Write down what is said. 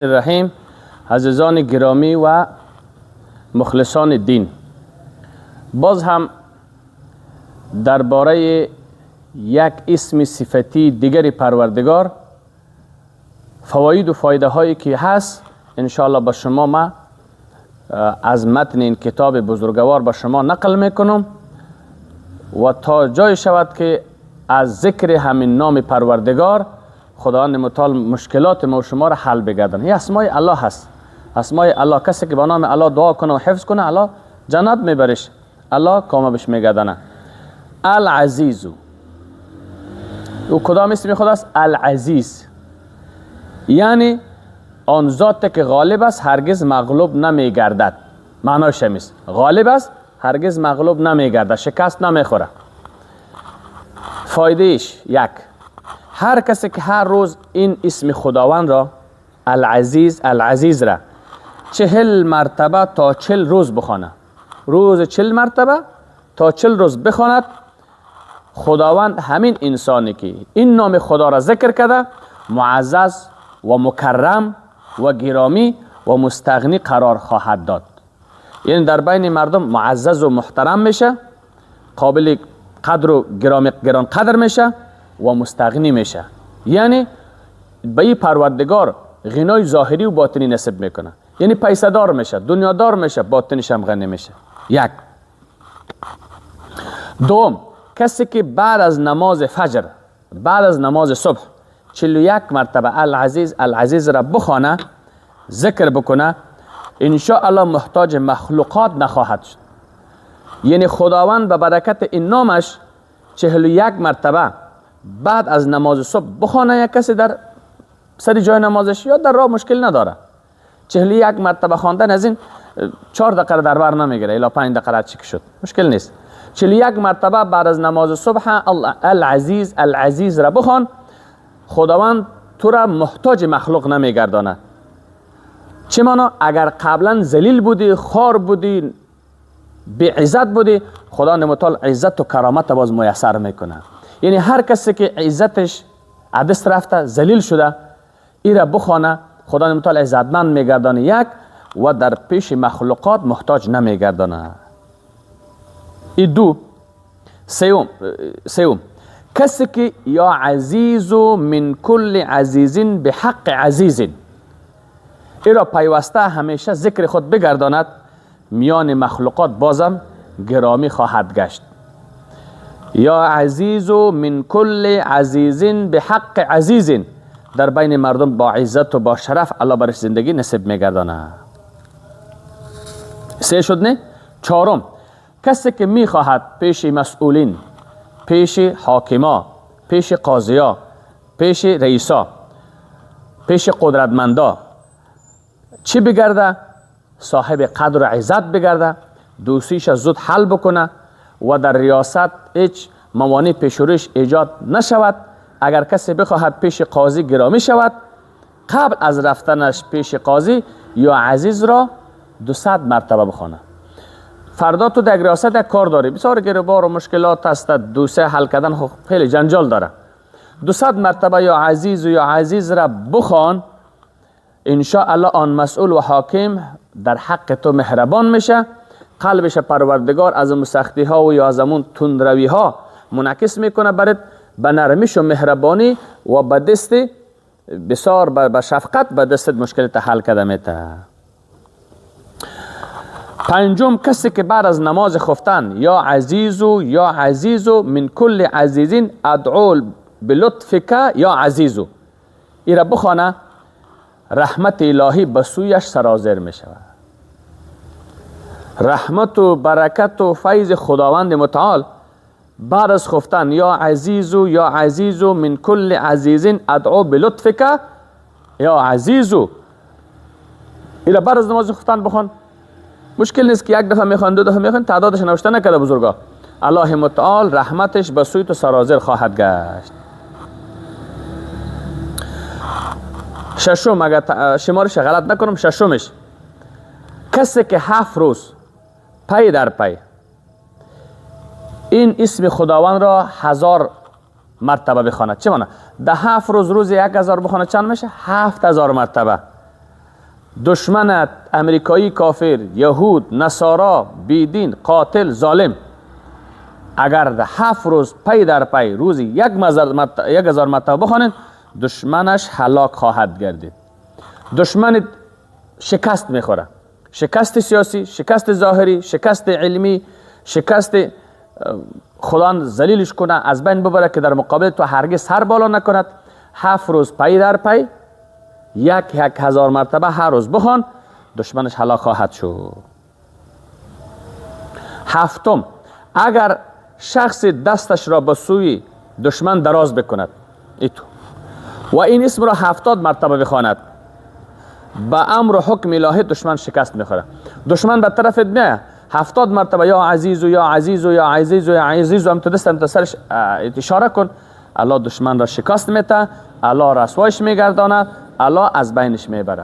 الرحیم. عزیزان گرامی و مخلصان دین، باز هم درباره یک اسم صفتی دیگری پروردگار، فواید و فایده هایی که هست، انشاءالله با شما ما از متن این کتاب بزرگوار با شما نقل میکنم و تا جای شود که از ذکر همین نام پروردگار خداوند متعال مشکلات ما و شما را حل بگردن. این اسمای الله هست، اسمای الله. کسی که با نام الله دعا کنه و حفظ کنه، الله جنت میبرش، الله کامبش میگردنه. العزیز، او کدام اسم خداست؟ العزیز، یعنی آن ذات که غالب است، هرگز مغلوب نمیگردد. معنایش همیست، غالب است، هرگز مغلوب نمیگردد، شکست نمیخوره. فایدهش: یک، هر کسی که هر روز این اسم خداوند را، العزیز العزیز را 40 مرتبه تا 40 روز بخوانه، روز 40 مرتبه تا 40 روز بخواند، خداوند همین انسانی که این نام خدا را ذکر کرده معزز و مکرم و گرامی و مستغنی قرار خواهد داد. یعنی در بین مردم معزز و محترم میشه، قابل قدر و گرامی، گران قدر میشه و مستغنی میشه. یعنی به این پروردگار غنای ظاهری و باطنی نصیب میکنه، یعنی پیسه دار میشه، دنیا دار میشه، باطنش هم غنی میشه. یک. دوم، کسی که بعد از نماز فجر، بعد از نماز صبح 41 مرتبه العزیز العزیز را بخوانه، ذکر بکنه، الله محتاج مخلوقات نخواهد شد. یعنی خداوند به برکت این نامش 41 مرتبه بعد از نماز صبح بخوانه، یک کسی در سر جای نمازش یا در راه مشکل نداره. 41 مرتبه خواندن از این 4 دقیقه در بر نمیگیره، الی 5 دقیقه چی شد، مشکل نیست. 41 مرتبه بعد از نماز صبح العزیز العزیز را بخوان، خداوند تو را محتاج مخلوق نمیگردانه. چه معنا؟ اگر قبلا ذلیل بودی، خوار بودی، بی عزت بودی، خدا متعال عزت و کرامت باز میسر میکنه. یعنی هر کسی که عزتش از دست رفته، ذلیل شده، ای را بخوانه، خدا متعال عزتمند میگردانه یک، و در پیش مخلوقات محتاج نمیگردانه. ای دو. سوم، کسی که یا عزیز من کل عزیز به حق عزیز ای را پیوسته همیشه ذکر خود بگرداند، میان مخلوقات بازم گرامی خواهد گشت. یا عزیز من کل عزیز به حق عزیز، در بین مردم با عزت و با شرف الله برش زندگی نصیب میگردانه. سه شد نه؟ چهارم، کسی که میخواهد پیش مسئولین، پیش حاکما، پیش قاضیا، پیش رئیسا، پیش قدرتمندا چی بگرده؟ صاحب قدر و عزت بگرده، دوستیش زود حل بکنه و در ریاست هیچ موانع پیش روش ایجاد نشود. اگر کسی بخواهد پیش قاضی گرامی شود، قبل از رفتنش پیش قاضی یا عزیز را 200 مرتبه بخوانه. فردا تو در ریاست یک کار داری، بسیار گربار و مشکلات هست، دوسه حل کردن خب خیلی جنجال داره. 200 مرتبه یا عزیز و یا عزیز را بخوان، الله آن مسئول و حاکم در حق تو مهربان میشه، قلبش پروردگار از اون سختی ها و یا از اون تندروی ها منعکس میکنه برات، به نرمش و مهربانی و به دست بسیار به شفقت به دستت مشکل حل کرده میته. پنجم، کسی که بعد از نماز خفتن یا عزیز و یا عزیز من کل عزیزین ادعو بلطفک یا عزیز ای را بخوانه، رحمت الهی به سویش سرازیر می شود. رحمت و برکت و فیض خداوند متعال بعد از خفتن یا عزیز و یا عزیز من کل عزیزین ادعو بلطفک یا عزیز ای را بعد از نماز خفتن بخوان. مشکل نیست که یک دفعه میخوان، دو دفعه میخوان، تعدادش نوشته نکرده بزرگا. الله متعال رحمتش به سوی تو سرازیر خواهد گشت. ششم، اگر شمارش غلط نکنم، ششمش، کسی که 7 روز پی در پی این اسم خداوند را 1000 مرتبه بخواند، چه معنی؟ ده 7 روز روز 1000 بخواند چند میشه؟ 7000 مرتبه. دشمنت امریکایی کافر، یهود، نصارا، بیدین، قاتل، ظالم، اگر در 7 روز پی در پی روزی 1000 مرتبه بخوانید، دشمنش هلاک خواهد گردید. دشمن شکست میخوره، شکست سیاسی، شکست ظاهری، شکست علمی، شکست خدا ذلیلش کنه، از بین ببره که در مقابل تو هرگز سر بالا نکند. 7 روز پی در پی 1000 مرتبه هر روز بخوان، دشمنش هلاک خواهد شد. هفتم، اگر شخص دستش را به سوی دشمن دراز بکند ایتو و این اسم را 70 مرتبه بخواند، به امر و حکم الهی دشمن شکست میخوره. دشمن به طرفت میایه، 70 مرتبه یا عزیز و یا عزیز و یا عزیز و یا عزیز و هم تو دستم تو سرش اشاره کن، الله دشمن را شکست میته، الله رسوایش میگرداند، الله از بینش میبره.